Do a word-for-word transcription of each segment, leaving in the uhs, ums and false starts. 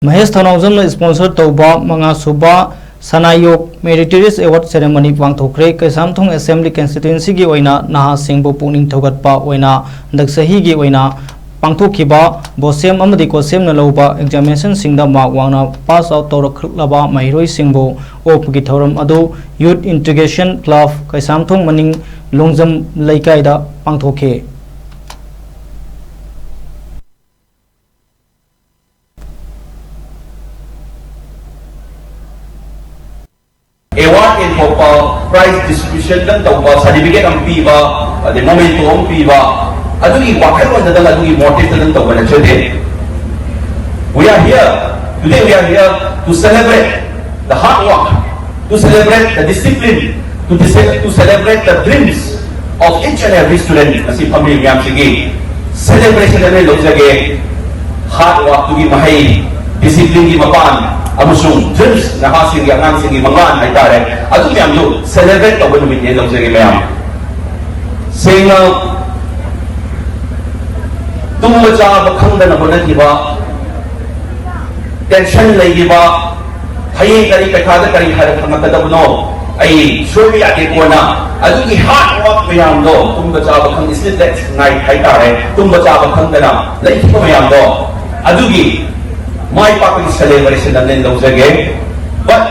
Mahesh ꯊꯧꯅꯥꯎꯖꯝꯅ sponsor ꯇꯧꯕ ꯃꯉꯥ ꯁꯨꯕ ꯁꯅꯥꯌꯣꯛ Meritorious Award Ceremony ꯄꯥꯡꯊꯣꯛꯈ꯭ꯔꯦ꯫ Keishamthong Assembly Constituencyꯒꯤ ꯑꯣꯏꯅ ꯅꯍꯥꯁꯤꯡꯕꯨ ꯄꯨꯛꯅꯤꯡ ꯊꯧꯒꯠꯄ ꯑꯣꯏꯅ ꯍꯟꯗꯛ ꯆꯍꯤꯒꯤ ꯑꯣꯏꯅ ꯄꯥꯡꯊꯣꯛꯈꯤꯕ BOSEM ꯑꯃꯗꯤ COSEMꯅ ꯂꯧꯕ examinationꯁꯤꯡꯗ mark ꯋꯥꯡꯅ pass out ꯇꯧꯔꯛꯂꯕ ꯃꯍꯩꯔꯣꯏꯁꯤꯡꯕꯨ ꯑꯣꯛꯄꯒꯤ ꯊꯧꯔꯝ ꯑꯗꯨ Youth Integration Club ꯀꯩꯁꯥꯝꯊꯣꯡ ꯃꯅꯤꯡ ꯂꯣꯡꯖꯝ ꯂꯩꯀꯥꯏꯗ ꯄꯥꯡꯊꯣꯛꯈꯤ꯫ Award ꯌꯦꯟꯊꯣꯛꯄ, prize distribution ꯗꯪ ꯇꯧꯕ, certificate ꯑꯃ ꯄꯤꯕ, ꯑꯗꯩ memento ꯑꯃ ꯄꯤꯕ, ꯑꯗꯨꯒꯤ ꯋꯥꯈꯜꯂꯣꯟꯗꯗꯪ, ꯑꯗꯨꯒꯤ motive ꯇꯗꯪ ꯇꯧꯕ ꯅꯠꯆꯗꯦ꯫ We are here, today we are here to celebrate the hard work, to celebrate the discipline, to, to celebrate the dreams of each and every student꯫ ꯉꯁꯤ ꯐꯝꯂꯤꯕ ꯃꯌꯥꯝꯁꯤꯒꯤ celebration ꯑꯃ ꯂꯧꯖꯒꯦ꯫ Hard work ꯇꯨꯒꯤ ꯃꯍꯩ, discipline ꯒꯤ ꯃꯄꯥꯟ, ꯑꯃꯁꯨꯡ dreams, ꯅꯍꯥꯁꯤꯡꯒꯤ, ꯑꯉꯥꯡꯁꯤꯡꯒꯤ ꯃꯉꯥꯜ ꯍꯥꯏꯇꯥꯔꯦ, ꯑꯗꯨ ꯃꯌꯥꯝꯗꯨ celebrate ꯇꯧꯕ ꯅꯨꯃꯤꯠꯅꯦ ꯂꯧꯖꯒꯦ ꯃꯌꯥꯝ꯫ ꯁꯦꯡꯅ, ꯇꯨꯝꯕ ꯆꯥꯕ ꯈꯪꯗꯅ ꯍꯣꯠꯅꯈꯤꯕ, tension ꯂꯩꯈꯤꯕ, ꯍꯌꯦꯡ ꯀꯔꯤ, ꯄꯩꯈꯥꯗ ꯀꯔꯤ ꯍꯥꯏꯔ ꯈꯪꯉꯛꯀꯗꯕꯅꯣ, ꯑꯩ ꯁꯣꯏꯕ ꯌꯥꯗꯦ ꯀꯣꯟꯅ, ꯑꯗꯨꯒꯤ hard work ꯃꯌꯥꯝꯗꯣ, ꯇꯨꯝꯕ ꯆꯥꯕ ꯈꯪ-, sleepless night ꯍꯥꯏꯇꯥꯔꯦ, ꯇꯨꯝꯕ ꯆꯥꯕ ꯈꯪꯗꯅ ꯂꯩꯈꯤꯕ ꯃꯌꯥꯝꯗꯣ, ꯑꯗꯨꯒꯤ ꯃꯥꯏ ꯄꯥꯛꯄꯒꯤ celebration ꯑꯃ ꯂꯧꯖꯒꯦ꯫ But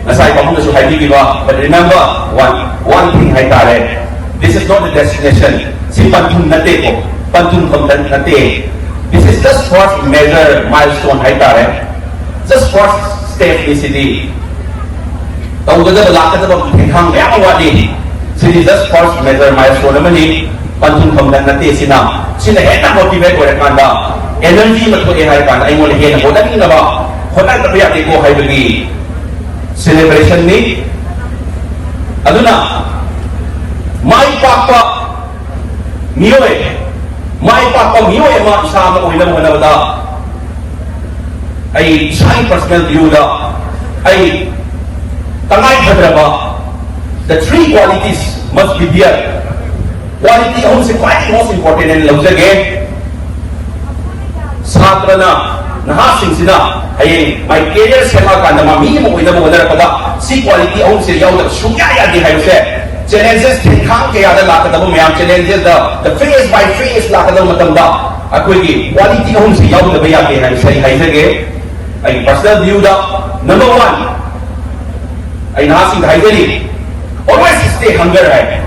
ꯉꯁꯥꯏ ꯄꯥꯕꯨꯡꯅꯁꯨ ꯍꯥꯏꯕꯤꯈꯤꯕ, but remember one, one thing ꯍꯥꯏꯇꯥꯔꯦ, this is not a destination, ꯁꯤ ꯄꯟꯊꯨꯡ ꯅꯠꯇꯦꯀꯣ, ꯄꯟꯊꯨꯡꯐꯝ ꯅꯠꯇꯦ꯫ This is just first major milestone ꯍꯥꯏꯇꯥꯔꯦ, just first step ꯅꯤ ꯁꯤꯗꯤ꯫ ꯇꯧꯒꯗꯕ, ꯂꯥꯛꯀꯗꯕ ꯊꯦꯡꯈꯥꯡ ꯃꯌꯥꯝ ꯑꯃ ꯋꯥꯠꯂꯤ꯫ ꯁꯤꯗꯤ just first major milestone ꯑꯃꯅꯤ, ꯄꯟꯊꯨꯡꯐꯝ ꯅꯠꯇꯦ꯫ ꯁꯤꯅ, ꯁꯤꯅ ꯍꯦꯟꯅ motivate ꯑꯣꯏꯔꯀꯥꯟꯗ, energy ꯑꯃ ꯊꯣꯛꯑꯦ ꯍꯥꯏꯔ ꯀꯥꯟꯗ, ꯑꯩꯉꯣꯟꯗ ꯍꯦꯟꯅ ꯍꯣꯠꯅꯅꯤꯡꯅꯕ, ꯍꯣꯠꯅꯗꯕ ꯌꯥꯗꯦꯀꯣ ꯍꯥꯏꯕꯒꯤ celebration ꯅꯤ꯫ ꯑꯗꯨꯅ ꯃꯥꯏ ꯄꯥꯛꯄ ꯃꯤꯑꯣꯏ, ꯃꯥꯏ ꯄꯥꯛꯄ ꯃꯤꯑꯣꯏ ꯑꯃ ꯏꯁꯥ ꯑꯃ ꯑꯣꯏꯅꯕ ꯍꯣꯠꯅꯕꯗ, ꯑꯩ ꯏꯁꯥꯒꯤ personal view ꯗ, ꯑꯩ ꯇꯉꯥꯏ ꯐꯗ꯭ꯔꯕ, the three qualities must be there꯫ Quality ꯑꯍꯨꯝꯁꯦ ꯈ꯭ꯋꯥꯏꯗꯒꯤ most important ꯍꯥꯏꯅ ꯂꯧꯖꯒꯦ꯫ ꯁꯥꯇ꯭ꯔꯅ ꯅꯍꯥꯁꯤꯡꯁꯤꯅ ꯍꯌꯦꯡ my career ꯁꯦꯝꯃꯛꯑꯀꯥꯟꯗ ꯃꯥ ꯃꯤ ꯑꯃ ꯑꯣꯏꯅꯕ ꯍꯣꯠꯅꯔꯛꯄꯗ ꯁꯤ quality ꯑꯍꯨꯝꯁꯦ ꯌꯥꯎꯗꯕ ꯁꯨꯡꯌꯥ ꯌꯥꯗꯦ ꯍꯥꯏꯕꯁꯦ, challenges ꯊꯦꯡꯈꯥꯡ ꯀꯌꯥꯗ ꯂꯥꯛꯀꯗꯕ ꯃꯌꯥꯝ, challenges the, the phase by phase ꯂꯥꯛꯀꯗꯕ ꯃꯇꯝꯗ ꯑꯩꯈꯣꯏꯒꯤ quality ꯑꯍꯨꯝꯁꯦ ꯌꯥꯎꯗꯕ ꯌꯥꯗꯦ ꯍꯥꯏꯕꯁꯦ ꯑꯩ ꯍꯥꯏꯖꯒꯦ꯫ ꯑꯩꯒꯤ personal view ꯗ, number one, ꯑꯩ ꯅꯍꯥꯁꯤꯡꯗ ꯍꯥꯏꯖꯔꯤ, always stay hunger ꯍꯥꯏ꯫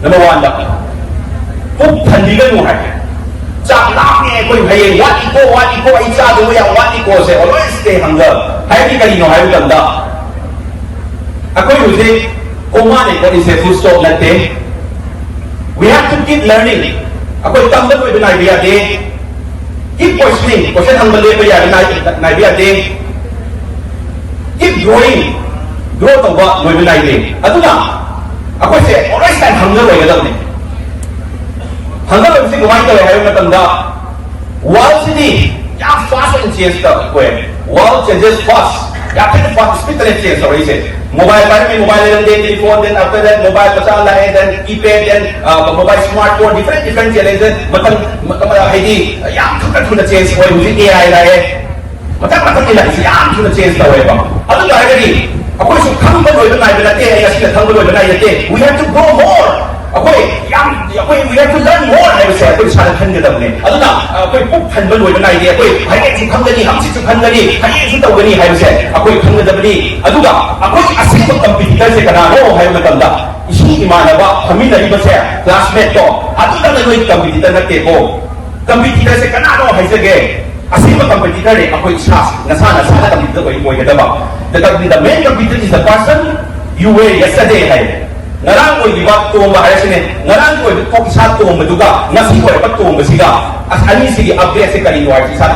Number one ꯗ, ꯄꯨꯛ ꯊꯟꯕꯤꯒꯅꯨ ꯍꯥꯏ꯫ ꯆꯥꯛ ꯂꯥꯝꯃꯦ ꯑꯩꯈꯣꯏ, ꯍꯌꯦꯡ ꯋꯥꯠꯂꯤꯀꯣ, ꯋꯥꯠꯂꯤꯀꯣ, ꯑꯩ ꯆꯥꯗꯧꯕ ꯌꯥꯝ ꯋꯥꯠꯂꯤꯀꯣ ꯁꯦ, always stay hunger ꯍꯥꯏꯕꯗꯤ ꯀꯔꯤꯅꯣ ꯍꯥꯏꯕ ꯃꯇꯝꯗ, ꯑꯩꯈꯣꯏ ꯍꯧꯖꯤꯛ comma ꯅꯦ ꯈꯣꯠꯂꯤꯁꯦ, full stop ꯅꯠꯇꯦ꯫ We have to keep learning. ꯑꯩꯈꯣꯏ ꯇꯝꯕ ꯂꯣꯏꯕ ꯅꯥꯏꯕ ꯌꯥꯗꯦ꯫ Keep questioning, question ꯍꯪꯕ ꯂꯦꯞꯄ ꯌꯥꯗꯦ, ꯅꯥꯏ-, ꯅꯥꯏꯕ ꯌꯥꯗꯦ꯫ Keep growing, grow ꯇꯧꯕ ꯂꯣꯏꯕ ꯅꯥꯏꯗꯦ꯫ ꯑꯗꯨꯅ ꯑꯩꯈꯣꯏꯁꯦ always time hunger ꯑꯣꯏꯒꯗꯕꯅꯤ꯫ Hunger ꯑꯣꯏꯕꯁꯤ ꯀꯃꯥꯏꯅ ꯇꯧꯋꯦ ꯍꯥꯏꯕ ꯃꯇꯝꯗ, world ꯁꯤꯗꯤ ꯌꯥꯝ fast ꯑꯣꯏꯅ change ꯇꯧꯋꯦ꯫ World changes fast, ꯌꯥꯝ ꯊꯤꯅ fast speed ꯇꯅꯦ change ꯇꯧꯔꯛꯏꯁꯦ꯫ Mobile ꯄꯥꯏꯔꯝꯃꯤ, mobile ꯂꯩꯔꯝꯗꯦ, telephone, then after that mobile ꯃꯆꯥ ꯂꯥꯛꯑꯦ, then keypad, then uh, mobile, smartphone, different different challenges, ꯃꯇꯝ, ꯃꯇꯝ, ꯍꯥꯏꯗꯤ ꯌꯥꯝ ꯊꯨꯅ ꯊꯨꯅ change ꯑꯣꯏ꯫ ꯍꯧꯖꯤꯛ A I ꯂꯥꯛꯑꯦ, ꯃꯊꯪ ꯃꯊꯪ ꯏꯟꯅ ꯌꯥꯝ ꯊꯨꯅ change ꯇꯧꯋꯦꯕ꯫ ꯑꯗꯨ ꯇꯥꯔꯒꯗꯤ ꯑꯩꯈꯣꯏꯁꯨ ꯈꯪꯕ ꯂꯣꯏꯕ ꯅꯥꯏꯕ ꯅꯠꯇꯦ, ꯑꯩ ꯑꯁꯤꯅ ꯈꯪꯕ ꯂꯣꯏꯕ ꯅꯥꯏ ꯅꯠꯇꯦ꯫ We have to grow more. ꯑꯩꯈꯣꯏ ꯌꯥꯝ, ꯑꯩꯈꯣꯏ we have to learn more ꯍꯥꯏꯕꯁꯦ ꯑꯩꯈꯣꯏ ꯏꯁꯥꯗ ꯈꯟꯒꯗꯕꯅꯦ꯫ ꯑꯗꯨꯅ ꯑꯩꯈꯣꯏ ꯄꯨꯛ ꯊꯟꯕ ꯂꯣꯏꯕ ꯅꯥꯏꯗꯦ, ꯑꯩꯈꯣꯏ ꯍꯌꯦꯡꯁꯨ ꯈꯪꯒꯅꯤ, ꯍꯪꯆꯤꯠꯁꯨ ꯈꯪꯒꯅꯤ, ꯍꯌꯦꯡꯁꯨ ꯇꯧꯒꯅꯤ ꯍꯥꯏꯕꯁꯦ ꯑꯩꯈꯣꯏ ꯈꯪꯒꯗꯕꯅꯤ꯫ ꯑꯗꯨꯒ ꯑꯩꯈꯣꯏꯒꯤ ꯑꯁꯦꯡꯕ competitor ꯁꯦ ꯀꯅꯥꯅꯣ ꯍꯥꯏꯕ ꯃꯇꯝꯗ, ꯏꯁꯨꯡ ꯏꯃꯥꯟꯅꯕ ꯐꯝꯃꯤꯟꯅꯔꯤꯕꯁꯦ, classmate ꯇꯣ, ꯑꯗꯨꯗꯪꯅ ꯅꯣꯏ competitor ꯅꯠꯇꯦꯀꯣ꯫ Competitor ꯁꯦ ꯀꯅꯥꯅꯣ ꯍꯥꯏꯖꯒꯦ? ꯑꯁꯦꯡꯕ competitor ꯅꯦ ꯑꯩꯈꯣꯏ ꯏꯁꯥ, ꯅꯁꯥ ꯅꯁꯥꯅ competitor ꯑꯣꯏ-, ꯑꯣꯏꯒꯗꯕ꯫ The com-, the main competitor is the person you were yesterday ꯍꯥꯏ꯫ ꯉꯔꯥꯡ ꯑꯣꯏꯈꯤꯕ ꯇꯣꯝꯕ ꯍꯥꯏꯔꯁꯤꯅꯦ, ꯉꯔꯥꯡꯒꯤ ꯑꯣꯏꯕ ꯇꯣ-, ꯏꯁꯥ ꯇꯣꯝꯕꯗꯨꯒ ꯉꯁꯤ ꯑꯣꯏꯔꯛꯄ ꯇꯣꯝꯕꯁꯤꯒ, ꯑꯁ, ꯑꯅꯤꯁꯤꯒꯤ upgrade ꯁꯦ ꯀꯔꯤꯅꯣ ꯍꯥꯏꯕꯁꯤ ꯏꯁꯥꯗ